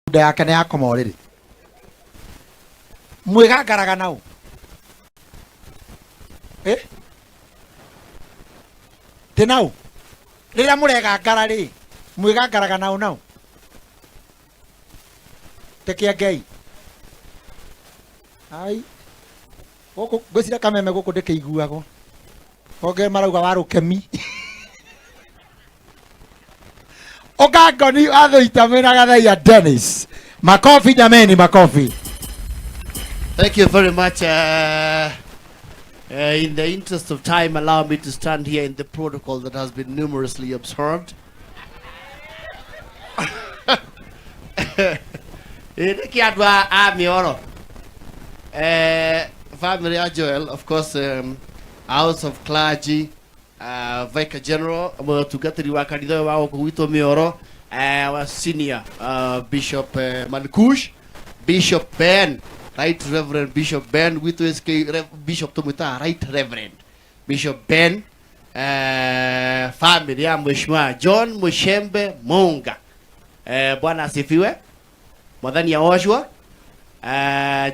Nda yake nĩ yakoma ũrĩrĩ. Mwĩgangaraga na ũ? Eh? Tĩ na ũ? Rĩrĩa mũregangara rĩ, mwĩgangaraga na ũ na ũ? Tĩ kĩengei. Ai. Gũkũ ngwĩciria kameme gũkũ ndĩkĩiguagwo. Onge marauga wa rũkemi. Ũkangoni athũita mwĩna Gathaia Dennis. Makofi jameni, makofi. Thank you very much. In the interest of time, allow me to stand here in the protocol that has been numerously observed. Ĩ, nĩkĩ andũ a mĩoro. Family ya Joel, of course, House of Clergy, Vicar General, mũtungatĩri wa kanitha ũyũ wa gũkũ gwitũ mĩoro, wa senior Bishop Mankush, Bishop Ben, Right Reverend Bishop Ben gwitũ SK Bishop tũmwĩtaga Right Reverend Bishop Ben, family ya Mheshimiwa John Mushembe Munga. Bwana asifiwe. Mwathani agoocwo.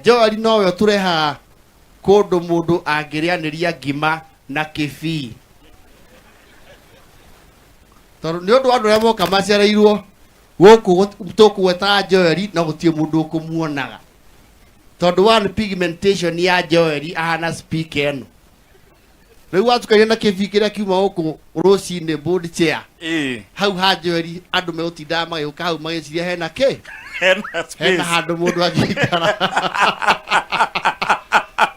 Joel nowe ũtũrehaga kũndũ mũndũ angĩrĩanĩria ngima na kĩbii. Tondũ nĩ ũndũ wa andũ arĩa moka macereirwo gũkũ tũkũgwetaga Joel no gũtirĩ mũndũ ũkũmuonaga. Tondũ one pigmentation ya Joel ahana speaker ĩno. Rĩu watukania na kĩbii kĩrĩa kiuma gũkũ rũcinĩ board chair. Hau ha Joel andũ megũtindaga magĩũka hau magĩciria hena kĩ? Hena space. Hena handũ mũndũ angĩikara.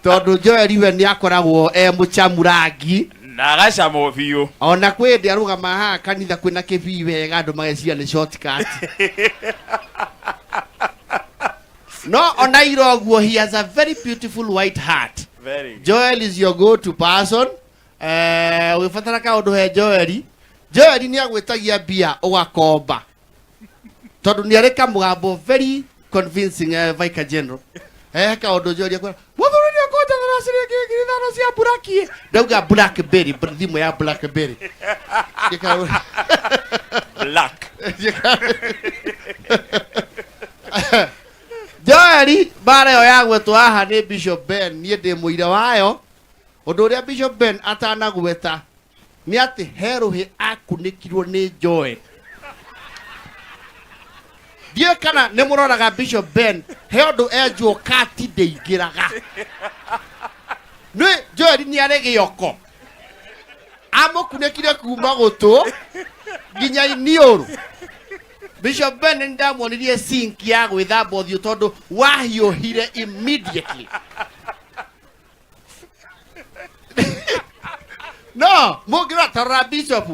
Tondũ Joel we nĩ akoragwo e mũcamu rangi. Na agacamwo biũ. Ona kwĩ hĩndĩ arũgama haha kanitha kwĩna kĩbii wega andũ mageciria nĩ shortcut. No ona ira ũguo he has a very beautiful white heart. Very. Joel is your go to person. Ũgĩbatara kaũndũ he Joel. Joel nĩ agwĩtagia mbia ũgakomba. Tondũ nĩ arĩ kamũgambo very convincing, Vicar General. Kaũndũ Joel akwĩra, mũthuri nĩ ũkũnjathara ciringi 5,000 cia buraki. Ndauga Blackberry, thimũ ya Blackberry. Black. Joel mbara ĩyo ya gwetwo haha nĩ Bishop Ben, niĩ ndĩ mũira wayo. Ũndũ ũrĩa Bishop Ben atanagweta nĩ atĩ he rũhĩ akunĩkirwo nĩ Joel. Ndiũĩ kana nĩ mũroraga Bishop Ben, he ũndũ enjwo kati ndĩingĩraga. Nĩ Joel nĩ arĩ gĩoko. Amũkunĩkire kuma gũtũ nginya iniũrũ. Bishop Ben nĩ ndamuonirie sink ya gwĩthamba ũthiũ tondũ wahiũhire immediately. No, mũngĩrora tarora Bishop,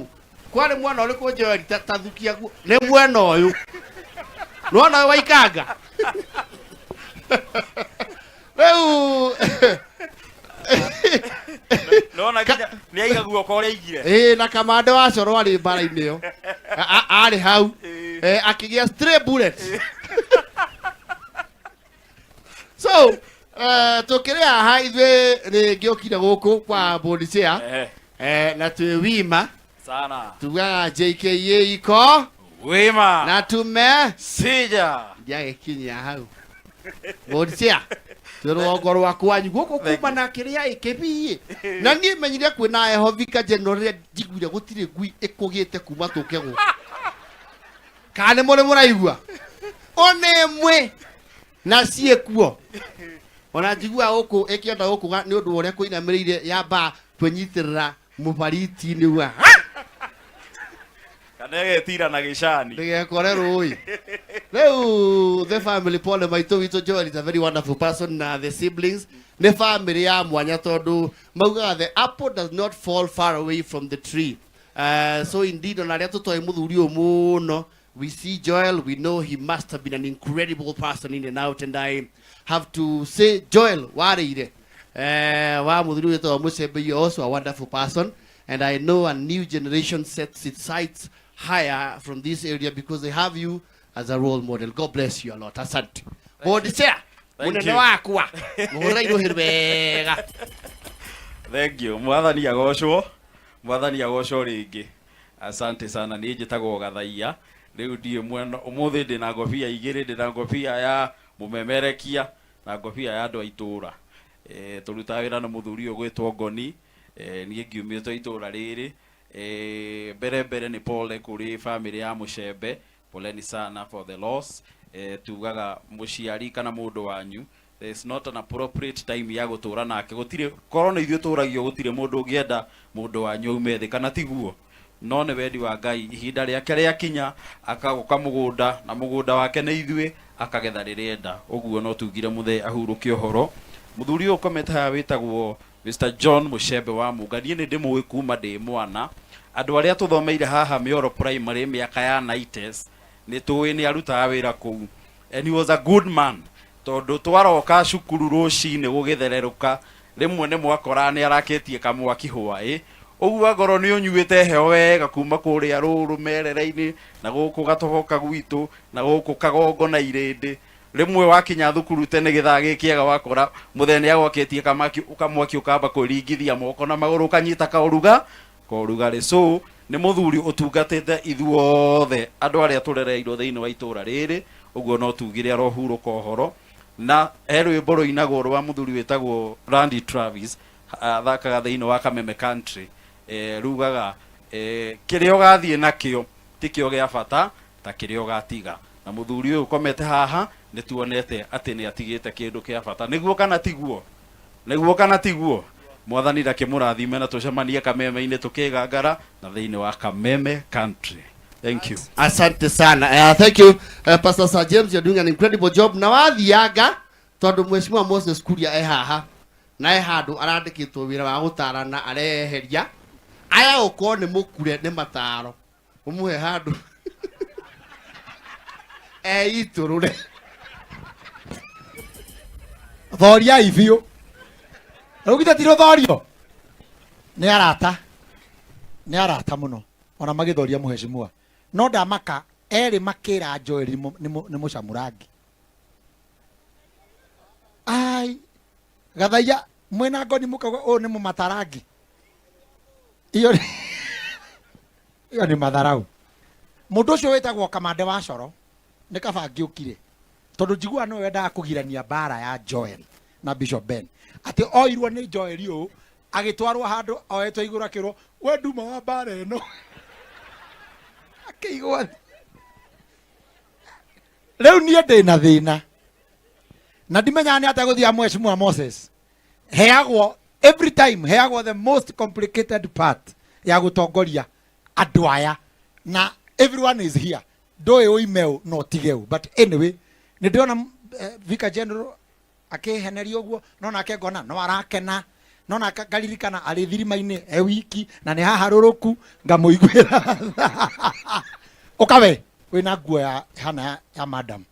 kwarĩ mwena ũrĩkũ Joel ta thukia guo? Nĩ mwena ũyũ. Nĩwona ũyũ waikanga? Rĩu Nona nginya nĩ aiga guoko ũrĩa aigire. Ĩĩ, na kamande wa coro arĩ mbara-inĩ ĩyo. Arĩ hau. Akĩgĩa stray bullets. So, tũkĩrĩ haha ithuĩ rĩngĩ ũkire gũkũ kwa board chair. Na twĩ wima. Sana. Tugaga JKA iko Wima. Na tume Sija. Ndiagĩkinyia hau. Board chair. Twĩ rũgongo rwa kwanyu gũkũ kuma na kĩrĩa ĩkĩbii. Na niĩ menyire kwĩna heho Vicar General rĩrĩa njiguire gũtirĩ ngui ĩkũgĩte kuma tũke gũkũ. Kana nĩ mũrĩ mũraigua? Ona ĩmwe na ciĩkuo. Ona njiguaga gũkũ ĩkĩenda gũkũga nĩ ũndũ wa ũrĩa kũinamĩrĩire yamba kwĩnyitĩrĩra mũbariti-inĩ wa Kana ĩgetira na gĩcani. Ndĩgekore rũĩ. Rĩu the family pole maitũ witũ Joel is a very wonderful person na the siblings nĩ family ya mwanya tondũ maugaga the apple does not fall far away from the tree. So indeed ona arĩa tũtoĩ mũthuri ũyũ mũno, we see Joel, we know he must have been an incredible person in and out, and I have to say Joel warĩire wa mũthuri ũyũ wĩtagwo Mũcembe, you are also a wonderful person, and I know a new generation sets its sights higher from this area because they have you as a role model. God bless you a lot. Asante. Board chair. Thank Mũnene you. wakwa. Mũhũra irũhĩ wega. Thank you. Mwathani agocwo. Mwathani agocwo rĩngĩ. Asante sana. Niĩ njĩtagwo Gathaia. Rĩu ndiĩ mwena ũmũthĩ ndĩna ngobia igĩrĩ, ndĩna ngobia ya mũmemerekia na ngobia ya andũ a itũra. Tũrutaga wĩra na mũthuri ũyũ gwĩtwo Ngoni. Niĩ ngiumĩte itũra rĩrĩ. Mbere mbere nĩ pole kũrĩ family ya Mũcembe, poleni sana for the loss. Tugaga mũciari kana mũndũ wanyu, there is not an appropriate time ya gũtũra nake. Gũtirĩ korwo nĩ ithuĩ tũragio, gũtirĩ mũndũ ũngĩenda mũndũ wanyu aume thĩ, kana tiguo? No nĩ wendi wa Ngai, ihinda rĩake rĩakinya akagoka mũgũnda, na mũgũnda wake nĩ ithuĩ, akagetha rĩrĩenda. Ũguo no tugire mũthee ahurũke ũhoro. Mũthuri ũyũ ũkomete haha wĩtagwo Mr John Mũcembe wa Munga, niĩ nĩ ndĩmũĩ kuma ndĩ mwana. Andũ arĩa tũthomeire haha Mĩoro Primary mĩaka ya 90s nĩ tũĩ nĩ arutaga wĩra kũu, and he was a good man, tondũ twaroka cukuru rũcinĩ gũgĩthererũka, rĩmwe nĩ mwakora nĩ arakĩtie kamwaki hwaĩ ũguo, angorwo nĩ ũnyuĩte heho wega kuma kũrĩa rũrũ merere-inĩ na gũkũ gatogoka gwitũ na gũkũ kagongo na irĩndĩ. Rĩmwe wakinya thukuru tene gĩthaa gĩkĩega, wakora mũthee nĩ agwakĩtie kamaki kamwaki, ũkamba kwĩringithia moko na magũrũ, ũkanyita kaũruga korugarĩ. So nĩ mũthuri ũtungatĩte ithuothe andũ arĩa tũrereirwo thĩinĩ wa itũra rĩrĩ. Ũguo no tugire arohurũka ũhoro. Na he rwĩmbo rũinagwo rwa mũthuri wĩtagwo Randy Travis, athakaga thĩinĩ wa Kameme Country, rugaga kĩrĩa ũgathiĩ nakĩo tikĩo gĩa bata ta kĩrĩa ũgatiga. Na mũthuri ũyũ ũkomete haha nĩ tuonete atĩ nĩ atigĩte kĩndũ kĩa bata. Nĩguo kana tiguo? Nĩguo kana tiguo? Mwathani ndakĩmũrathime, na tũcemanie Kameme-inĩ tũkĩgangara na thĩinĩ wa Kameme Country. Thank you. Asante sana. Thank you, Pastor Sir James, you're doing an incredible job. Na wathianga tondu Mheshimiwa Moses Kuria e haha na e handu arandĩkĩtwo wĩra wa gũtarana, areheria aya gũkorwo nĩ mũkure nĩ mataro, ũmũhe handũ eitũrũre. Thoriai biũ rĩu, githĩ ti rũthorio? Nĩ arata, nĩ arata mũno, ona magĩthoria mũheshimiwa no ndamaka erĩ makĩra Joel nĩ mũcamurangi. Ai gathaia mwĩna ngoni mũkauga ũyũ nĩ mũmatarangi. Iyo nĩ matharau. Mũndũ ũcio wĩtagwo Kamande wa Coro nĩ kaba ngĩũkire, tondũ njiguaga nĩwe wendaga kũgirania mbara ya Joel na Bishop Ben, atĩ oirwo nĩ Joel ũũ agĩtwarwo handũ oetwo igũrũ, akĩrwo we nduma wa mbara ĩno, akĩigwo thĩ. Rĩu niĩ ndĩ na thĩna na ndimenyaga nĩ atĩa gũthiaga. Mheshimiwa Moses heagwo every time, heagwo the most complicated part ya gũtongoria andũ aya, na everyone is here, ndũĩ ũime ũ no tige ũ. But anyway, nĩ ndĩrona Vicar General akĩheneria ũguo, no nake ngona no arakena, no nake ngaririkana arĩ thirima-inĩ e wiki na nĩ haharũrũku, ngamũiguĩra. Ũkawe wĩna nguo ya hana ya madam.